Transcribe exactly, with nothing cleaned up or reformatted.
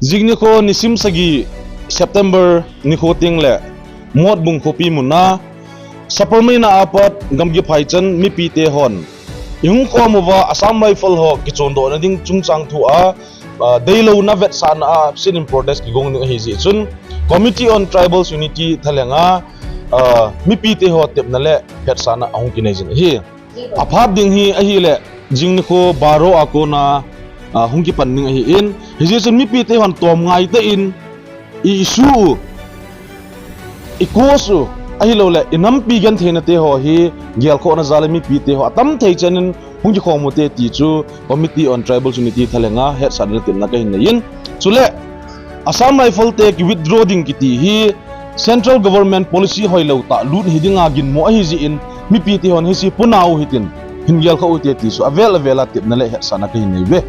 Jing nikho nisim sagi September nikho tengle Motbung khopi muna Sapermeina apat gamgi phaichan mipite hon ihung khom uva Assam Rifle ho kichondohna ding chungchang thua, ah, deilouna vetsahna a sit-in protest kigong ding ahijeh chun Committee on Tribals Unity thalhenga, ah, mipite ho tepna le hetsahna ahung kinei jin ahi. Aphat ding hi ahile jing nikho baro a kona, ah, hung kipan ding ahin, hijeh chun mipite hon tom ngaitah in i issue u, i cause u, ahiloule inampi gentheinate ho hi gelkhohna jal a mipite ho atam thei chan in hung kikhom ute ti chu Committee on Tribals Unity thalhenga hetsahna le tepna kahin nei in, chule Assam Rifle te kiwithdraw ding kiti hi Central Government policy hoilou tah lut hidinga ginmo ahijeh in mipite hon hiche punau hitin hin gelkhoh ute ti chu avel avel a tepna le hetsahna kahin nei uve.